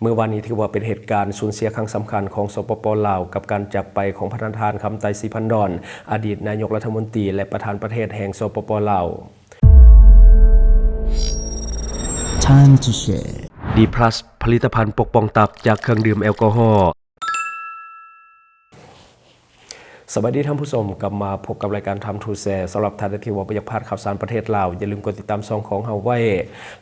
ມື້ວານນີ້ຖືວ່າເປັນເຫດການສູນເສຍຄັ້ງສຳຄັນຂອງ ສປປ ລາວ ກັບການຈາກໄປຂອງພະນະທ່ານ ຄຳໄຕ ສີພັນດອນ ອະດີດນາຍົກລັດຖະມົນຕີ ແລະ ປະທານປະເທດແຫ່ງ ສປປ ລາວ. Time to share. ດີພລັສ ຜະລິດຕະພັນປົກປ້ອງຕັບຈາກເຄື່ອງດື່ມແອລກໍຮໍ. ສະບາຍດີທ່ານຜູ້ຊົມ, ກັບມາພົບກັບລາຍການ Time to Share. ສຳລັບທ່ານໃດທີ່ວ່າບໍ່ຢາກພາດຂ່າວສານປະເທດລາວ, ຢ່າລືມກົດຕິດຕາມຊ່ອງຂອງເຮົາໄວ້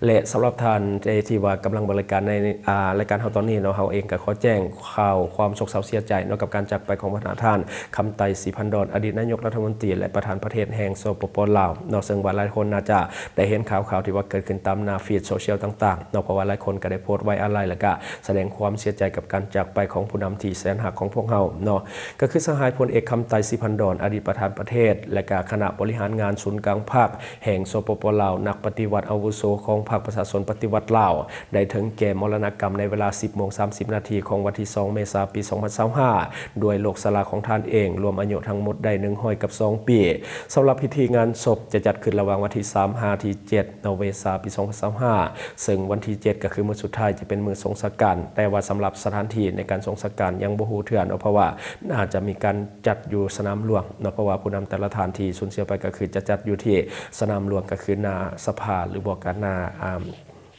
ແລະ ສຳລັບທ່ານໃດທີ່ວ່າກຳລັງເບິ່ງລາຍການໃນ ອ່າ ລາຍການເຮົາຕອນນີ້ເນາະ, ເຮົາເອງກໍຂໍແຈ້ງຂ່າວຄວາມໂສກເສົ້າເສຍໃຈເນາະ ກັບການຈາກໄປຂອງພະນະທ່ານ ຄຳໄຕ ສີພັນດອນ ອະດີດນາຍົກລັດຖະມົນຕີ ແລະ ປະທານປະເທດແຫ່ງ ສປປ ລາວເນາະ, ເຊິ່ງວ່າຫຼາຍຄົນໜ້າຈະໄດ້ເຫັນຂ່າວໆທີ່ວ່າເກີດຂຶ້ນຕາມໜ້າຟີດໂຊຊຽວຕ່າງໆເນາະ, ເພາະວ່າຫຼາຍຄົນກໍໄດ້ໂພສໄວ້ອາໄລ ແລະ ກະ ສະແດງຄວາມເສຍໃຈກັບການຈາກໄປຂອງຜູ້ນຳທີ່ແສນຮັກຂອງພວກເຮົາເນາະ, ກໍຄືສະຫາຍພົນເອກ ຄຳໄຕ ສີພັນດອນ ອະດີດປະທານປະເທດ ແລະ ກະຄະນະບໍລິຫານງານສູນກາງພັກແຫ່ງ ສປປ ລາວ, ນັກປະຕິວັດອາວຸໂສຂອງພັກປະຊາຊົນປະຕິວັດລາວ ໄດ້ເຖິງແກ່ມໍລະນະກັມໃນເວລາ ສິບໂມງສາມສິບນາທີ ຂອງວັນທີ ສອງ ເມສາ ປີ ສອງພັນຊາວຫ້າ ດ້ວຍໂລກຊະລາຂອງທ່ານເອງ, ລວມອາຍຸທັງໝົດໄດ້ ໜຶ່ງຮ້ອຍກັບສອງປີ. ສຳລັບພິທີງານສົບຈະຈັດຂຶ້ນລະຫວ່າງວັນທີ ສາມຫາທີ ເຈັດ ເມສາ ປີ ສອງພັນຊາວຫ້າ ເຊິ່ງວັນທີ ເຈັດ ກໍຄືມື້ສຸດທ້າຍຈະເປັນມື້ສົ່ງສະການ, ແຕ່ວ່າສຳລັບສະຖານທີ່ໃນການສົ່ງສະການຍັງບໍ່ຮູ້ເທື່ອເນາະ, ເພາະວ່າອາດຈະມີການຈັດຢູ່ສະໜາມຫຼວງເນາະ, ເພາະວ່າຜູ້ນຳແຕ່ລະທ່ານທີ່ສູນເສຍໄປກໍຄືຈະຈັດຢູ່ທີ່ສະໜາມຫຼວງ, ກໍຄືໜ້າສະພາ ຫຼືບໍ່ກໍໜ້າ ອ່າ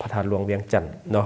ພະທາດຫຼວງວຽງຈັນເນາະ.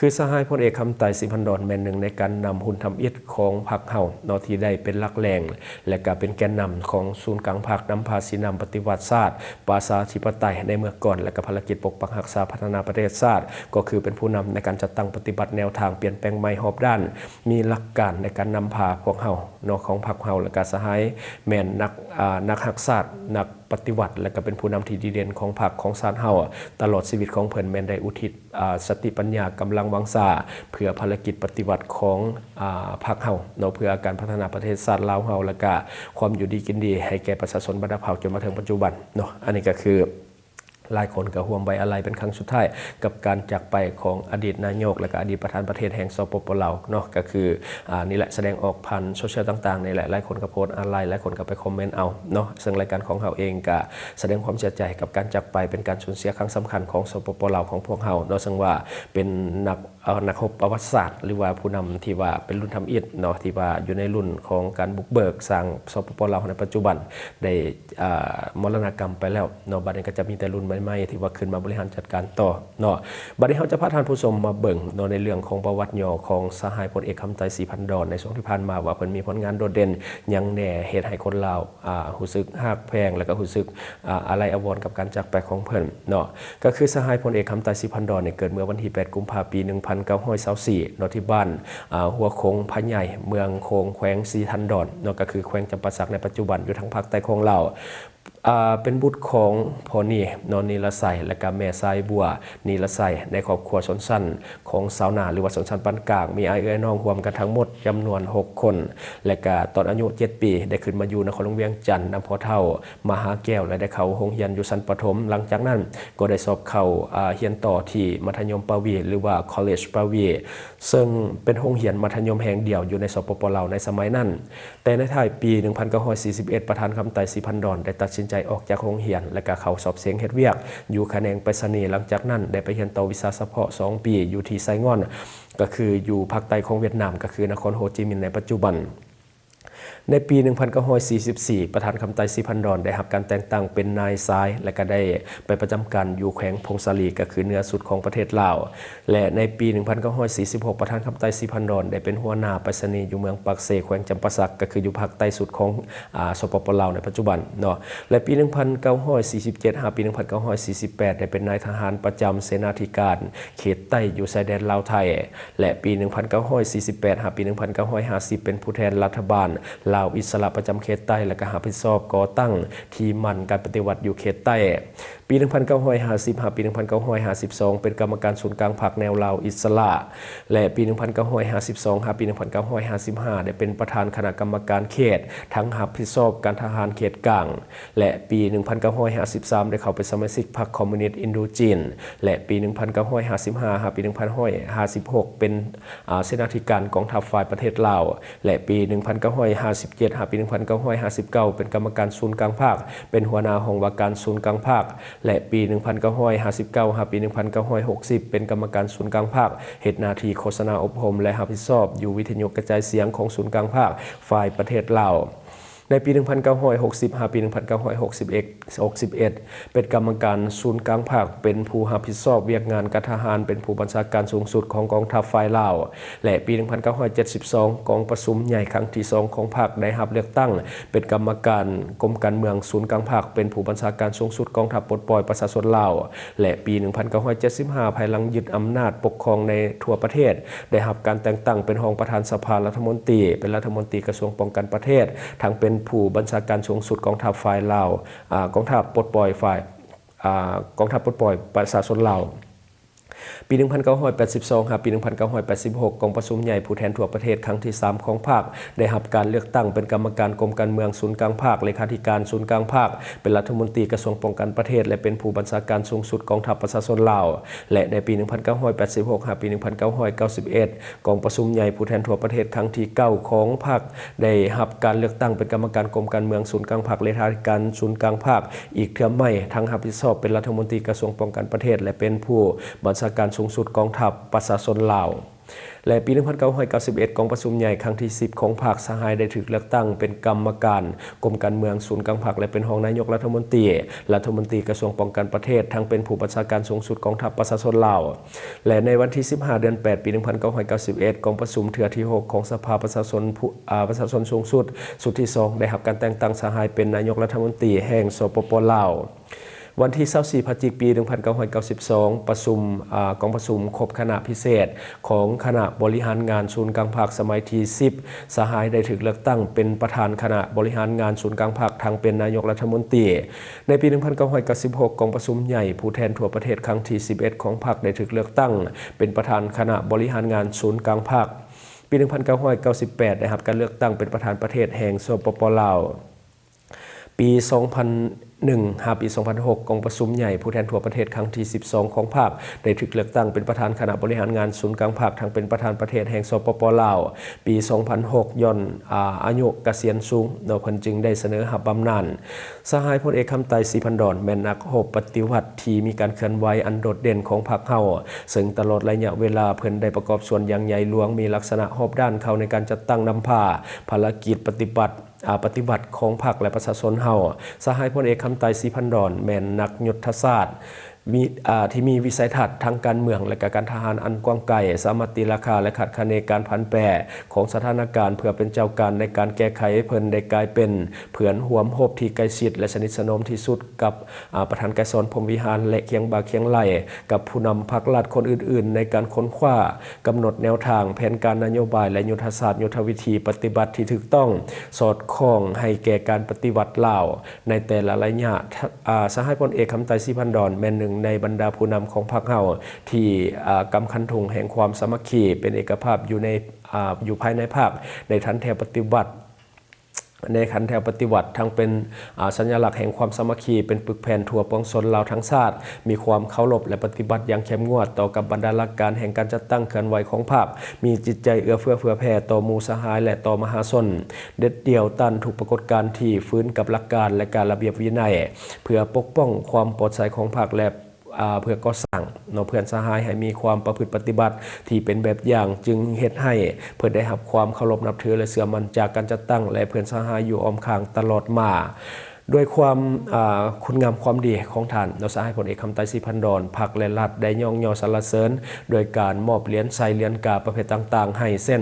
ຄືສະຫາຍພົນເອກ ຄຳໄຕ ສີພັນດອນ ແມ່ນໜຶ່ງໃນການນຳຮຸ່ນທຳອິດຂອງພັກເຮົາເນາະ ທີ່ໄດ້ເປັນຫຼັກແຫຼ່ງ ແລະ ກະເປັນແກນນຳຂອງສູນກາງພັກ ນຳພາຊີ້ນຳປະຕິວັດຊາດປະຊາທິປະໄຕໃນເມື່ອກ່ອນ ແລະ ກະພາລະກິດປົກປັກຮັກສາພັດທະນາປະເທດຊາດ, ກໍຄືເປັນຜູ້ນຳໃນການຈັດຕັ້ງປະຕິບັດແນວທາງປ່ຽນແປງໃໝ່ຮອບດ້ານ, ມີຫຼັກການໃນການນຳພາພວກເຮົາເນາະ ຂອງພັກເຮົາ ແລະ ກະສະຫາຍແມ່ນນັກ ອ່າ ນັກຮັກຊາດ, ນັກປະຕິວັດ ແລະ ກະເປັນຜູ້ນຳທີ່ດີເດັ່ນຂອງພັກຂອງຊາດເຮົາ. ຕະຫຼອດຊີວິດຂອງເພິ່ນແມ່ນໄດ້ອຸທິດ ອ່າ ສະຕິປັນຍາກຳລັງວັງຊາ ເພື່ອພາລະກິດປະຕິວັດຂອງ ອ່າ ພັກເຮົາເນາະ, ເພື່ອການພັດທະນາປະເທດຊາດລາວເຮົາ ແລະ ກະຄວາມຢູ່ດີກິນດີໃຫ້ແກ່ປະຊາຊົນບັນດາເຜົ່າຈົນມາເຖິງປັດຈຸບັນເນາະ. ອັນນີ້ກໍຄືຫຼາຍຄົນກໍຮ່ວມໄວ້ອາໄລເປັນຄັ້ງສຸດທ້າຍກັບການຈາກໄປຂອງອະດີດນາຍົກ ແລະ ກະອະດີດປະທານປະເທດແຫ່ງ ສປປ ລາວ ເນາະ, ກໍຄື ອ່າ ນີ້ແຫຼະ ສະແດງອອກຜ່ານໂຊຊຽວຕ່າງໆນີ້ແຫຼະ, ຫຼາຍຄົນກໍໂພສອາໄລ, ຫຼາຍຄົນກໍໄປຄອມເມັນເອົາເນາະ. ເຊິ່ງລາຍການຂອງເຮົາເອງກໍສະແດງຄວາມເສຍໃຈກັບການຈາກໄປເປັນການສູນເສຍຄັ້ງສຳຄັນຂອງ ສປປ ລາວ ຂອງພວກເຮົາເນາະ, ເຊິ່ງວ່າເປັນນັກ ເອີ ນັກຮົບປະຫວັດສາດ ຫຼືວ່າຜູ້ນຳທີ່ວ່າເປັນລຸ້ນທຳອິດເນາະ, ທີ່ວ່າຢູ່ໃນລຸ້ນຂອງການບຸກເບີກສ້າງ ສປປ ລາວ ໃນປັດຈຸບັນ ໄດ້ ອ່າ ມໍລະນະກຳໄປແລ້ວເນາະ. ບັດນີ້ກໍຈະມີແຕ່ລຸ້ນໃໝ່ໆ ທີ່ວ່າຂຶ້ນມາບໍລິຫານຈັດການຕໍ່ເນາະ. ບັດນີ້ເຮົາຈະພາທ່ານຜູ້ຊົມມາເບິ່ງເນາະ ໃນເລື່ອງຂອງປະຫວັດຫຍໍ້ຂອງສະຫາຍພົນເອກ ຄຳໄຕ ສີພັນດອນ ໃນຊ່ວງທີ່ຜ່ານມາ ວ່າເພິ່ນມີຜົນງານໂດດເດັ່ນຫຍັງແດ່ ເຮັດໃຫ້ຄົນລາວ ອ່າ ຮູ້ສຶກຮັກແພງ ແລະ ກໍຮູ້ສຶກ ອ່າ ອາໄລອາວອນກັບການຈາກໄປຂອງເພິ່ນເນາະ. ກໍຄືສະຫາຍພົນເອກ ຄຳໄຕ ສີພັນດອນ ນີ້ເກີດເມື່ອວັນທີ ແປດ ກຸມພາ ປີ ໜຶ່ງພັນເກົ້າຮ້ອຍຊາວສີ່ເນາະ ທີ່ບ້ານ ອ່າ ຫົວໂຂງພະໃຫຍ່ ເມືອງໂຂງ ແຂວງສີທັນດອນເນາະ, ກໍຄືແຂວງຈຳປາສັກໃນປັດຈຸບັນ ຢູ່ທາງພາກໃຕ້ຂອງລາວ. ອ່າ ເປັນບຸດຂອງພໍ່ນີເນາະ ນີລະໄຊ ແລະ ກະແມ່ຊາຍບົວ ນີລະໄຊ ໃນຄອບຄົວຊົນຊັ້ນຂອງຊາວນາ ຫຼືວ່າຊົນຊັ້ນປານກາງ, ມີອ້າຍເອື້ອຍນ້ອງຮ່ວມກັນທັງໝົດຈຳນວນຫົກຄົນ ແລະ ກະຕອນອາຍຸເຈັດປີ ໄດ້ຂຶ້ນມາຢູ່ນະຄອນຫຼວງວຽງຈັນນຳພໍ່ເຖົ້າມະຫາແກ້ວ ແລະ ໄດ້ເຂົ້າໂຮງຮຽນຢູ່ຊັ້ນປະຖົມ. ຫຼັງຈາກນັ້ນກໍໄດ້ສອບເຂົ້າ ອ່າ ຮຽນຕໍ່ທີ່ມັດທະຍົມປາວີ ຫຼືວ່າ College ປາວີ ເຊິ່ງເປັນໂຮງຮຽນມັດທະຍົມແຫ່ງດຽວຢູ່ໃນ ສປປ ລາວ ໃນສະໄໝນັ້ນ. ແຕ່ໃນທ້າຍປີ ໜຶ່ງພັນເກົ້າຮ້ອຍສີ່ສິບເອັດ ປະທານ ຄຳໄຕ ສີພັນດອນ ໄດ້ຕັດສິນໃຈອອກຈາກໂຮງຮຽນ ແລະ ກະເຂົ້າສອບເສັງເຮັດວຽກຢູ່ຂະແໜງໄປສະນີ. ຫຼັງຈາກນັ້ນໄດ້ໄປຮຽນຕໍ່ວິຊາສະເພາະສອງປີຢູ່ທີ່ໄຊງ່ອນ ກໍຄືຢູ່ພາກໃຕ້ຂອງຫວຽດນາມ ກໍຄືນະຄອນໂຮຈິມິນໃນປັດຈຸບັນ. ໃນປີ ໜຶ່ງພັນເກົ້າຮ້ອຍສີ່ສິບສີ່ ປະທານ ຄຳໄຕ ສີພັນດອນ ໄດ້ຮັບການແຕ່ງຕັ້ງເປັນນາຍຊາຍ ແລະ ກະໄດ້ໄປປະຈຳການຢູ່ແຂວງຜົ້ງສາລີ ກໍຄືເໜືອສຸດຂອງປະເທດລາວ. ແລະ ໃນປີ ໜຶ່ງພັນເກົ້າຮ້ອຍສີ່ສິບຫົກ ປະທານ ຄຳໄຕ ສີພັນດອນ ໄດ້ເປັນຫົວໜ້າໄປສະນີຢູ່ເມືອງປາກເຊ ແຂວງຈຳປາສັກ ກໍຄືຢູ່ພາກໃຕ້ສຸດຂອງ ອາ ສປປ ລາວ ໃນປັດຈຸບັນເນາະ. ແລະ ປີ ໜຶ່ງພັນເກົ້າຮ້ອຍສີ່ສິບເຈັດ ຫາປີ ໜຶ່ງພັນເກົ້າຮ້ອຍສີ່ສິບແປດ ໄດ້ເປັນນາຍທະຫານປະຈຳເສນາທິການເຂດໃຕ້ຢູ່ຊາຍແດນລາວໄທ ແລະ ປີ ໜຶ່ງພັນເກົ້າຮ້ອຍສີ່ສິບແປດ ຫາປີ ໜຶ່ງພັນເກົ້າຮ້ອຍຫ້າສິບ ເປັນຜູ້ແທນລັດຖະບານລາວອິດສະຫຼະປະຈຳເຂດໃຕ້ ແລະ ກໍຮັບຜິດຊອບກໍ່ຕັ້ງທີ່ໝັ້ນການປະຕິວັດຢູ່ເຂດໃຕ້. ປີ ໜຶ່ງພັນເກົ້າຮ້ອຍຫ້າສິບ ຫາປີ ໜຶ່ງພັນເກົ້າຮ້ອຍຫ້າສິບສອງ ເປັນກຳມະການສູນກາງພັກແນວລາວອິດສະຫຼະ ແລະ ປີ ໜຶ່ງພັນເກົ້າຮ້ອຍຫ້າສິບສອງ ຫາປີ ໜຶ່ງພັນເກົ້າຮ້ອຍຫ້າສິບຫ້າ ໄດ້ເປັນປະທານຄະນະກຳມະການເຂດ ທັງຮັບຜິດຊອບການທະຫານເຂດກາງ ແລະ ປີ ໜຶ່ງພັນເກົ້າຮ້ອຍຫ້າສິບສາມ ໄດ້ເຂົ້າເປັນສະມາຊິກພັກຄອມມູນິດອິນໂດຈີນ ແລະ ປີ ໜຶ່ງພັນເກົ້າຮ້ອຍຫ້າສິບຫ້າ ຫາປີ ໜຶ່ງພັນເກົ້າຮ້ອຍຫ້າສິບຫົກ ເປັນ ອາ ເສນາທິການກອງທັບຝ່າຍປະເທດລາວ ແລະ ປີ ໜຶ່ງພັນເກົ້າຮ້ອຍຫ້າສິບ ເຈັດ ຫາປີໜຶ່ງພັນເກົ້າຮ້ອຍຫ້າສິບເກົ້າ ເປັນກຳມະການສູນກາງພັກ ເປັນຫົວໜ້າຫ້ອງວ່າການສູນກາງພັກ ແລະ ປີໜຶ່ງພັນເກົ້າຮ້ອຍຫ້າສິບເກົ້າ ຫາປີໜຶ່ງພັນເກົ້າຮ້ອຍຫົກສິບ ເປັນກຳມະການສູນກາງພັກ ເຮັດໜ້າທີ່ໂຄສະນາອົບຮົມ ແລະ ຮັບຜິດຊອບຢູ່ວິທະຍຸກະຈາຍສຽງຂອງສູນກາງພັກ ຝ່າຍປະເທດລາວ. ໃນປີໜຶ່ງພັນເກົ້າຮ້ອຍຫົກສິບ ຫາປີໜຶ່ງພັນເກົ້າຮ້ອຍຫົກສິບເອັດ ຫົກສິບເອັດ ເປັນກຳມະການສູນກາງພັກ ເປັນຜູ້ຮັບຜິດຊອບວຽກງານການທະຫານ ເປັນຜູ້ບັນຊາການສູງສຸດຂອງກອງທັບຝ່າຍລາວ ແລະ ປີໜຶ່ງພັນເກົ້າຮ້ອຍເຈັດສິບສອງ ກອງປະຊຸມໃຫຍ່ຄັ້ງທີສອງຂອງພັກ ໄດ້ຮັບເລືອກຕັ້ງເປັນກຳມະການກົມການເມືອງສູນກາງພັກ ເປັນຜູ້ບັນຊາການສູງສຸດກອງທັບປົດປ່ອຍປະຊາຊົນລາວ ແລະ ປີໜຶ່ງພັນເກົ້າຮ້ອຍເຈັດສິບຫ້າ ພາຍຫຼັງຍຶດອຳນາດປົກຄອງໃນທົ່ວປະເທດ ໄດ້ຮັບການແຕ່ງຕັ້ງເປັນຮອງປະທານສະພາລັດຖະມົນຕີ ເປັນລັດຖະມົນຕີກະຊວງປ້ອງກັນປະເທດ ທັງເປັນຜູ້ບັນຊາການສູງສຸດກອງທັບຝ່າຍລາວ ອາ ກອງທັບປົດປ່ອຍຝ່າຍ ອາ ກອງທັບປົດປ່ອຍປະຊາຊົນລາວ. ປີໜຶ່ງພັນເກົ້າຮ້ອຍແປດສິບສອງ ຫາປີໜຶ່ງພັນເກົ້າຮ້ອຍແປດສິບຫົກ ກອງປະຊຸມໃຫຍ່ຜູ້ແທນທົ່ວປະເທດຄັ້ງທີສາມຂອງພັກ ໄດ້ຮັບການເລືອກຕັ້ງເປັນກຳມະການກົມການເມືອງສູນກາງພັກ ເລຂາທິການສູນກາງພັກ ເປັນລັດຖະມົນຕີກະຊວງປ້ອງກັນປະເທດ ແລະ ເປັນຜູ້ບັນຊາການສູງສຸດກອງທັບປະຊາຊົນລາວ ແລະ ໃນປີໜຶ່ງພັນເກົ້າຮ້ອຍແປດສິບຫົກ ຫາປີໜຶ່ງພັນເກົ້າຮ້ອຍເກົ້າສິບເອັດ ກອງປະຊຸມໃຫຍ່ຜູ້ແທນທົ່ວປະເທດຄັ້ງທີເກົ້າຂອງພັກ ໄດ້ຮັບການເລືອກຕັ້ງເປັນກຳມະການກົມການເມືອງສູນກາງພັກ ເລຂາທິການສູນກາງພັກອີກເທື່ອໃໝ່ ທັງຮັບຜິດຊອບເປັນລັດຖະມົນຕີກະຊວງປ້ອງກັນປະເທດ ແລະ ເປັນຜູ້ບັນຊາການສູງສຸດກອງທັບປະຊາຊົນລາວ. ແລະ ປີໜຶ່ງພັນເກົ້າຮ້ອຍເກົ້າສິບເອັດ ກອງປະຊຸມໃຫຍ່ຄັ້ງທີສິບຂອງພັກ ສະຫາຍໄດ້ຖືກເລືອກຕັ້ງເປັນກຳມະການກົມການເມືອງສູນກາງພັກ ແລະ ເປັນຮອງນາຍົກລັດຖະມົນຕີ, ລັດຖະມົນຕີກະຊວງປ້ອງກັນປະເທດ, ທັງເປັນຜູ້ບັນຊາການສູງສຸດກອງທັບປະຊາຊົນລາວ. ແລະ ໃນວັນທີສິບຫ້າ ເດືອນແປດ ປີໜຶ່ງພັນເກົ້າຮ້ອຍເກົ້າສິບເອັດ ກອງປະຊຸມເທື່ອທີຫົກຂອງສະພາປະຊາຊົນຜູ້ ອາ ປະຊາຊົນສູງສຸດ ຊຸດທີສອງ ໄດ້ຮັບການແຕ່ງຕັ້ງສະຫາຍເປັນນາຍົກລັດຖະມົນຕີແຫ່ງ ສປປ ລາວ. ວັນທີຊາວສີ່ ພະຈິກ ປີໜຶ່ງພັນເກົ້າຮ້ອຍເກົ້າສິບສອງ ປະຊຸມ ອາ ກອງປະຊຸມຄົບຄະນະພິເສດຂອງຄະນະບໍລິຫານງານສູນກາງພັກສະໄໝທີສິບ ສະຫາຍໄດ້ຖືກເລືອກຕັ້ງເປັນປະທານຄະນະບໍລິຫານງານສູນກາງພັກ ທັງເປັນນາຍົກລັດຖະມົນຕີ. ໃນປີໜຶ່ງພັນເກົ້າຮ້ອຍເກົ້າສິບຫົກ ກອງປະຊຸມໃຫຍ່ຜູ້ແທນທົ່ວປະເທດຄັ້ງທີສິບເອັດຂອງພັກໄດ້ຖືກເລືອກຕັ້ງເປັນປະທານຄະນະບໍລິຫານງານສູນກາງພັກ. ປີໜຶ່ງພັນເກົ້າຮ້ອຍເກົ້າສິບແປດ ໄດ້ຮັບການເລືອກຕັ້ງເປັນປະທານປະເທດແຫ່ງ ສປປ ລາວ. ປີສອງພັນໜຶ່ງ ຫາປີສອງພັນຫົກ ກອງປະຊຸມໃຫຍ່ຜູ້ແທນທົ່ວປະເທດຄັ້ງທີສິບສອງຂອງພັກ ໄດ້ຖືກເລືອກຕັ້ງເປັນປະທານຄະນະບໍລິຫານງານສູນກາງພັກ ທັງເປັນປະທານປະເທດແຫ່ງ ສປປ ລາວ. ປີສອງພັນຫົກ ຍ້ອນ ອາ ອາຍຸກະສຽນສູງເນາະ ເພິ່ນຈຶ່ງໄດ້ສະເໜີຮັບບຳນານ. ສະຫາຍພົນເອກ ຄຳໄຕ ສີພັນດອນ ແມ່ນນັກຮົບປະຕິວັດທີ່ມີການເຄື່ອນໄຫວອັນໂດດເດັ່ນຂອງພັກເຮົາ, ເຊິ່ງຕະຫຼອດໄລຍະເວລາເພິ່ນໄດ້ປະກອບສ່ວນຢ່າງໃຫຍ່ຫຼວງ, ມີລັກສະນະຮອບດ້ານເຂົ້າໃນການຈັດຕັ້ງນຳພາພາລະກິດປະຕິບັດ ອາ ປະຕິວັດຂອງພັກ ແລະ ປະຊາຊົນເຮົາ. ສະຫາຍພົນເອກ ຄຳໄຕ ສີພັນດອນ ແມ່ນນັກຍຸດທະສາດ ມີ ອາ ທີ່ມີວິໄສທັດທາງການເມືອງ ແລະ ກະການທະຫານອັນກວ້າງໄກ, ສາມາດຕີລາຄາ ແລະ ຄາດຄະເນການຜັນແປຂອງສະຖານະການ ເພື່ອເປັນເຈົ້າການໃນການແກ້ໄຂ. ເພິ່ນໄດ້ກາຍເປັນເພື່ອນຮ່ວມຮົບທີ່ໃກ້ຊິດ ແລະ ສະໜິດສະໜົມທີ່ສຸດກັບ ອາ ປະທານໄກສອນ ພົມວິຫານ ແລະ ຄຽງບ່າຄຽງໄຫຼ່ກັບຜູ້ນຳພັກລັດຄົນອື່ນໆ ໃນການຄົ້ນຄວ້າ ກຳນົດແນວທາງ, ແຜນການນະໂຍບາຍ ແລະ ຍຸດທະສາດ, ຍຸດທະວິທີປະຕິບັດທີ່ຖືກຕ້ອງ, ສອດຄ່ອງໃຫ້ແກ່ການປະຕິວັດລາວໃນແຕ່ລະໄລຍະ. ອາ ສະຫາຍພົນເອກ ຄຳໄຕ ສີພັນດອນ ແມ່ນໜຶ່ງໃນບັນດາຜູ້ນຳຂອງພັກເຮົາທີ່ ອາ ກຳຂັນທຸງແຫ່ງຄວາມສາມັກຄີ ເປັນເອກະພາບຢູ່ໃນ ອາ ຢູ່ພາຍໃນພັກ ໃນຂັ້ນແຖວປະຕິວັດ ໃນຂັ້ນແຖວປະຕິວັດ ທັງເປັນ ອາ ສັນຍະລັກແຫ່ງຄວາມສາມັກຄີ ເປັນປຶກແຜ່ນທົ່ວປວງຊົນລາວທັງຊາດ, ມີຄວາມເຄົາລົບ ແລະ ປະຕິບັດຢ່າງເຂັ້ມງວດຕໍ່ກັບບັນດາຫຼັກການແຫ່ງການຈັດຕັ້ງເຄື່ອນໄຫວຂອງພັກ, ມີຈິດໃຈເອື້ອເຟື້ອເຜື່ອແຜ່ຕໍ່ໝູ່ສະຫາຍ ແລະ ຕໍ່ມະຫາຊົນ, ເດັດດ່ຽວຕ້ານທຸກປາກົດການທີ່ຟື້ນກັບຫຼັກການ ແລະ ການລະບຽບວິໄນ ເພື່ອປົກປ້ອງຄວາມປອດໃສຂອງພັກ ແລະ ອາ ເພື່ອກໍ່ສ້າງເນາະ ເພື່ອນສະຫາຍໃຫ້ມີຄວາມປະພຶດປະຕິບັດທີ່ເປັນແບບຢ່າງ, ຈຶ່ງເຮັດໃຫ້ເພິ່ນໄດ້ຮັບຄວາມເຄົາລົບນັບຖື ແລະ ເຊື່ອໝັ້ນຈາກການຈັດຕັ້ງ ແລະ ເພື່ອນສະຫາຍຢູ່ອ້ອມຂ້າງຕະຫຼອດມາ. ດ້ວຍຄວາມ ອາ ຄຸນງາມຄວາມດີຂອງທ່ານເນາະ ສະຫາຍພົນເອກ ຄຳໄຕ ສີພັນດອນ ພັກ ແລະ ລັດໄດ້ຍ້ອງຍໍສັນລະເສີນ ໂດຍການມອບຫຼຽນໄຊ ຫຼຽນກາປະເພດຕ່າງໆໃຫ້ ເຊັ່ນ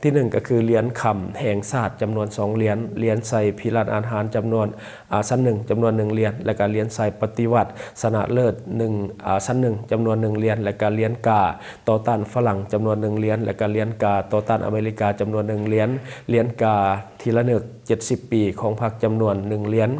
ທີໜຶ່ງ ກໍຄືຫຼຽນຄຳແຫ່ງຊາດຈຳນວນສອງຫຼຽນ, ຫຼຽນໄຊພິລາດອາຫານຈຳນວນ ອາ ຊັ້ນໜຶ່ງ ຈຳນວນໜຶ່ງຫຼຽນ ແລະ ກະຫຼຽນໄຊປະຕິວັດຊະນະເລີດໜຶ່ງ ອາ ຊັ້ນໜຶ່ງ ຈຳນວນໜຶ່ງຫຼຽນ ແລະ ກະຫຼຽນກາຕໍ່ຕ້ານຝຣັ່ງຈຳນວນໜຶ່ງຫຼຽນ ແລະ ກະຫຼຽນກາຕໍ່ຕ້ານອາເມລິກາຈຳນວນໜຶ່ງຫຼຽນ, ຫຼຽນກາທີລະນຶກເຈັດສິບປີຂອງພັກຈຳນວນໜຶ່ງຫຼຽນ.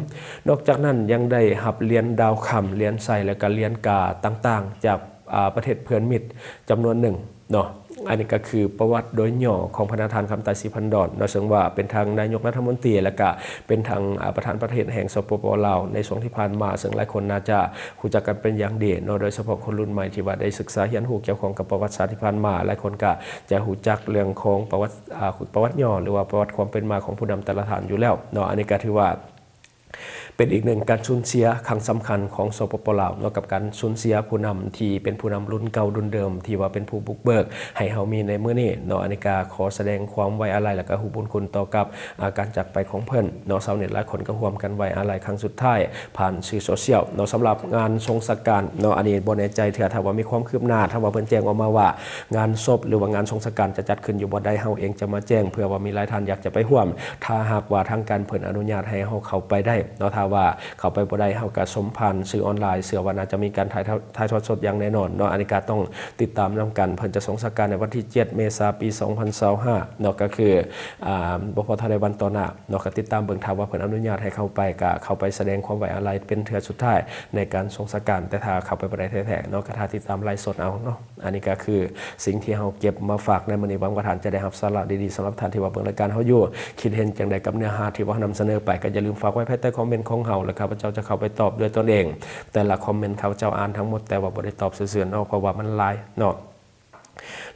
ນອກຈາກນັ້ນຍັງໄດ້ຮັບຫຼຽນດາວຄຳ, ຫຼຽນໄຊ ແລະ ກະຫຼຽນກາຕ່າງໆຈາກ ອາ ປະເທດເພື່ອນມິດຈຳນວນໜຶ່ງເນາະ. ອັນນີ້ກໍຄືປະຫວັດໂດຍຫຍໍ້ຂອງພະນະທ່ານ ຄຳໄຕ ສີພັນດອນເນາະ ເຊິ່ງວ່າເປັນທັງນາຍົກລັດຖະມົນຕີ ແລະກະເປັນທັງ ອາ ປະທານປະເທດແຫ່ງ ສປປ ລາວ ໃນຊ່ວງທີ່ຜ່ານມາ, ເຊິ່ງຫຼາຍຄົນໜ້າຈະຮູ້ຈັກກັນເປັນຢ່າງດີເນາະ, ໂດຍສະເພາະຄົນລຸ້ນໃໝ່ທີ່ວ່າໄດ້ສຶກສາຮຽນຮູ້ກ່ຽວຂ້ອງກັບປະຫວັດສາດທີ່ຜ່ານມາ, ຫຼາຍຄົນກໍຈະຮູ້ຈັກເລື່ອງຂອງປະຫວັດ ອາ ປະຫວັດຫຍໍ້ ຫຼືວ່າປະຫວັດຄວາມເປັນມາຂອງຜູ້ນຳແຕ່ລະທ່ານຢູ່ແລ້ວເນາະ. ອັນນີ້ກໍຖືວ່າ ເປັນອີກໜຶ່ງການສູນເສຍຄັ້ງສຳຄັນຂອງ ສປປ ລາວເນາະ ກັບການສູນເສຍຜູ້ນຳທີ່ເປັນຜູ້ນຳລຸ້ນເກົ່າລຸ້ນເດີມ ທີ່ວ່າເປັນຜູ້ບຸກເບີກໃຫ້ເຮົາມີໃນມື້ນີ້ເນາະ. ອັນນີ້ກໍຂໍສະແດງຄວາມໄວ້ອາໄລ ແລະກະຮູ້ບຸນຄຸນຕໍ່ກັບ ອາ ການຈາກໄປຂອງເພິ່ນເນາະ. ຊາວເນັດຫຼາຍຄົນກໍຮ່ວມກັນໄວ້ອາໄລຄັ້ງສຸດທ້າຍຜ່ານສື່ໂຊຊຽວເນາະ. ສຳລັບງານສົງສະການເນາະ ອັນນີ້ບໍ່ແນ່ໃຈເທື່ອ ຖ້າວ່າມີຄວາມຄືບໜ້າ ຖ້າວ່າເພິ່ນແຈ້ງອອກມາວ່າງານສົບ ຫຼືວ່າງານສົງສະການຈະຈັດຂຶ້ນຢູ່ບ່ອນໃດ ເຮົາເອງຈະມາແຈ້ງ ເພື່ອວ່າມີຫຼາຍທ່ານຢາກຈະໄປຮ່ວມ. ຖ້າຫາກວ່າທາງການເພິ່ນອະນຸຍາດໃຫ້ເຮົາເຂົ້າໄປໄດ້ເນາະ, ຖ້າວ່າເຂົ້າໄປບໍ່ໄດ້ ເຮົາກະຊົມຜ່ານສື່ອອນລາຍ ເຊື່ອວ່າໜ້າຈະມີການຖ່າຍທອດ ຖ່າຍທອດສົດຢ່າງແນ່ນອນເນາະ. ອັນນີ້ກະຕ້ອງຕິດຕາມນຳກັນ, ເພິ່ນຈະສົງສະການໃນວັນທີເຈັດ ເມສາ ປີສອງພັນຊາວຫ້າເນາະ, ກໍຄື ອາ ບໍ່ພໍເທົ່າໃດວັນຕໍ່ໜ້າເນາະ. ກະຕິດຕາມເບິ່ງ ຖ້າວ່າເພິ່ນອະນຸຍາດໃຫ້ເຂົ້າໄປ ກະເຂົ້າໄປສະແດງຄວາມໄວ້ອາໄລເປັນເທື່ອສຸດທ້າຍໃນການສົງສະການ, ແຕ່ຖ້າເຂົ້າໄປບໍ່ໄດ້ແທ້ໆເນາະ ກະຖ້າຕິດຕາມໄລຟ໌ສົດເອົາເນາະ. ອັນນີ້ກໍຄືສິ່ງທີ່ເຮົາເກັບມາຝາກໃນມື້ນີ້, ຫວັງວ່າທ່ານຈະໄດ້ຮັບສາລະດີໆ. ສຳລັບທ່ານທີ່ວ່າເບິ່ງລາຍການເຮົາຢູ່, ຄິດເຫັນຈັ່ງໃດກັບເນື້ອຫາທີ່ວ່າເຮົານຳສະເໜີໄປ? ກໍຢ່າລືມຝາກໄວ້ພາຍໃຕ້ຄອມເມັນຂອງເຮົາ ແລະ ຂ້າພະເຈົ້າຈະເຂົ້າໄປຕອບດ້ວຍຕົນເອງ. ແຕ່ລະຄອມເມັນຂ້າພະເຈົ້າອ່ານທັງໝົດ, ແຕ່ວ່າບໍ່ໄດ້ຕອບຊື່ໆເນາະ, ເພາະວ່າມັນຫຼາຍເນາະ.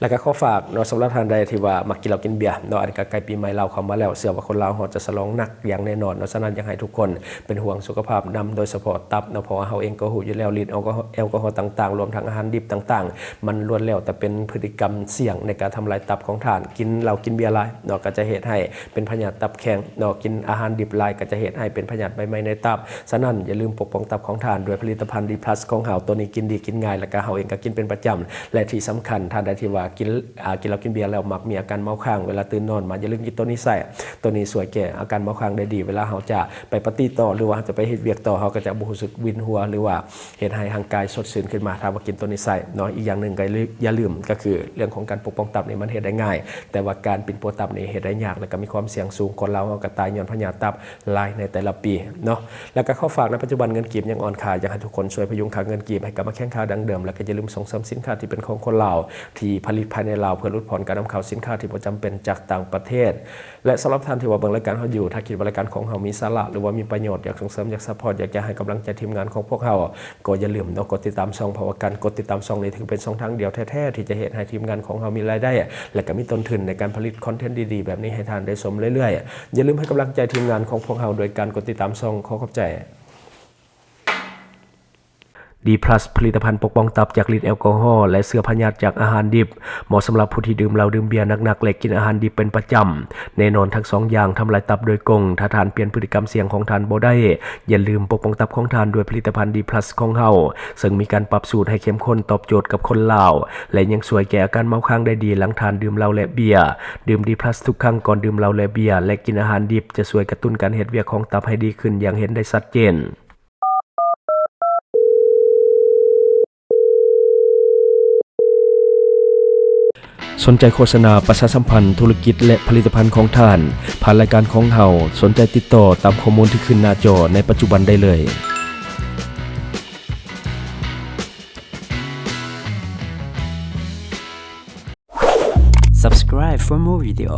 ແລ້ວກໍຂໍຝາກເນາະ, ສຳລັບທ່ານໃດທີ່ວ່າມັກກິນເຫຼົ້າກິນເບຍເນາະ, ອັນນີ້ກໍໃກ້ປີໃໝ່ລາວເຂົ້າມາແລ້ວ, ເຊື່ອວ່າຄົນລາວເຮົາຈະສະຫຼອງໜັກຢ່າງແນ່ນອນເນາະ. ສະນັ້ນ ຢາກໃຫ້ທຸກຄົນເປັນຫ່ວງສຸຂະພາບນຳ, ໂດຍສະເພາະຕັບເນາະ, ເພາະວ່າເຮົາເອງກໍຮູ້ຢູ່ແລ້ວ, ລິດແອລກໍຮໍຕ່າງໆ ລວມທັງອາຫານດິບຕ່າງໆ ມັນລ້ວນແລ້ວແຕ່ເປັນພຶດຕິກຳສ່ຽງໃນການທຳລາຍຕັບຂອງທ່ານ. ກິນເຫຼົ້າກິນເບຍຫຼາຍເນາະ ກໍຈະເຮັດໃຫ້ເປັນພະຍາດຕັບແຂງເນາະ, ກິນອາຫານດິບຫຼາຍກໍຈະເຮັດໃຫ້ເປັນພະຍາດໃບໄມ້ໃນຕັບ. ສະນັ້ນ ຢ່າລືມປົກປ້ອງຕັບຂອງທ່ານດ້ວຍຜະລິດຕະພັນ ດີພລັສ ຂອງເຮົາ. ໂຕນີ້ກິນດີກິນງ່າຍ ແລ້ວກໍເຮົາເອງກໍກິນເປັນປະຈຳ. ແລະທີ່ສຳຄັນ ທ່ານໃດທີ່ວ່າກິນ ອາ ກິນເຫຼົ້າກິນເບຍແລ້ວມັກມີອາການເມົາຄ້າງ, ເວລາຕື່ນນອນມາ ຢ່າລືມກິນໂຕນີ້ໃສ່. ໂຕນີ້ຊ່ວຍແກ້ອາການເມົາຄ້າງໄດ້ດີ. ເວລາເຮົາຈະໄປປາຕີ້ຕໍ່ ຫຼືວ່າເຮົາຈະໄປເຮັດວຽກຕໍ່ ເຮົາກໍຈະບໍ່ຮູ້ສຶກວິນຫົວ ຫຼືວ່າ ເຮັດໃຫ້ຮ່າງກາຍສົດຊື່ນຂຶ້ນມາ ຖ້າວ່າກິນໂຕນີ້ໃສ່ເນາະ. ອີກຢ່າງໜຶ່ງກໍຢ່າລືມ ກໍຄືເລື່ອງຂອງການປົກປ້ອງຕັບນີ້ມັນເຮັດໄດ້ງ່າຍ, ແຕ່ວ່າການປິ່ນປົວຕັບນີ້ເຮັດໄດ້ຍາກ ແລ້ວກໍມີຄວາມສ່ຽງສູງ. ຄົນລາວເຮົາກໍຕາຍຍ້ອນພະຍາດຕັບຫຼາຍໃນແຕ່ລະປີເນາະ. ແລ້ວກໍຂໍຝາກ, ໃນປັດຈຸບັນເງິນກີບຍັງອ່ອນຄ່າ, ຢາກໃຫ້ທຸກຄົນຊ່ວຍພະຍຸງຄ່າເງິນກີບໃຫ້ກັບມາແຂງຄ່າດັ່ງເດີມ, ແລ້ວກໍຢ່າລືມສົ່ງເສີມສິນຄ້າທີ່ເປັນຂອງຄົນລາວ ທີ່ຜະລິດພາຍໃນລາວ ເພື່ອຫຼຸດຜ່ອນການນຳເຂົ້າສິນຄ້າທີ່ບໍ່ຈຳເປັນຈາກຕ່າງປະເທດ. ແລະ ສຳລັບທ່ານທີ່ວ່າເບິ່ງລາຍການເຮົາຢູ່, ຖ້າຄິດວ່າລາຍການຂອງເຮົາມີສາລະ ຫຼືວ່າມີປະໂຫຍດ, ຢາກສົ່ງເສີມ, ຢາກຊັບພອດ, ຢາກຈະໃຫ້ກຳລັງໃຈທີມງານຂອງພວກເຮົາ, ກໍຢ່າລືມເນາະ ກົດຕິດຕາມຊ່ອງ, ເພາະວ່າການກົດຕິດຕາມຊ່ອງນີ້ຖືເປັນຊ່ອງທາງດຽວແທ້ໆ ທີ່ຈະເຮັດໃຫ້ທີມງານຂອງເຮົາມີລາຍໄດ້ ແລະ ກໍມີຕົ້ນທຶນໃນການຜະລິດຄອນເທັນດີໆແບບນີ້ໃຫ້ທ່ານໄດ້ຊົມເລື້ອຍໆ. ຢ່າລືມໃຫ້ກຳລັງໃຈທີມງານຂອງພວກເຮົາໂດຍການກົດຕິດຕາມຊ່ອງ. ຂໍຂອບໃຈ. ດີພລັສ ຜະລິດຕະພັນປົກປ້ອງຕັບຈາກລິດແອລກໍຮໍ ແລະ ເຊື້ອພະຍາດຈາກອາຫານດິບ, ເໝາະສຳລັບຜູ້ທີ່ດື່ມເຫຼົ້າດື່ມເບຍໜັກໆ ແລະ ກິນອາຫານດິບເປັນປະຈຳ. ແນ່ນອນທັງສອງຢ່າງທຳລາຍຕັບໂດຍກົງ. ຖ້າທ່ານປ່ຽນພຶດຕິກຳສ່ຽງຂອງທ່ານບໍ່ໄດ້, ຢ່າລືມປົກປ້ອງຕັບຂອງທ່ານດ້ວຍຜະລິດຕະພັນດີພລັສຂອງເຮົາ, ເຊິ່ງມີການປັບສູດໃຫ້ເຂັ້ມຂຸ້ນຕອບໂຈດກັບຄົນລາວ ແລະ ຍັງຊ່ວຍແກ້ອາການເມົາຄ້າງໄດ້ດີຫຼັງທ່ານດື່ມເຫຼົ້າ ແລະ ເບຍ. ດື່ມດີພລັສທຸກຄັ້ງກ່ອນດື່ມເຫຼົ້າ ແລະ ເບຍ ແລະ ກິນອາຫານດິບ ຈະຊ່ວຍກະຕຸ້ນການເຮັດວຽກຂອງຕັບໃຫ້ດີຂຶ້ນຢ່າງເຫັນໄດ້ຊັດເຈນ. ສົນໃຈໂຄສະນາປະຊາສຳພັນທຸລະກິດ ແລະ ຜະລິດຕະພັນຂອງທ່ານ ຜ່ານລາຍການຂອງເຮົາ, ສົນໃຈຕິດຕໍ່ຕາມຂໍ້ມູນທີ່ຂຶ້ນໜ້າຈໍໃນປັດຈຸບັນໄດ້ເລີຍ. Subscribe for more video.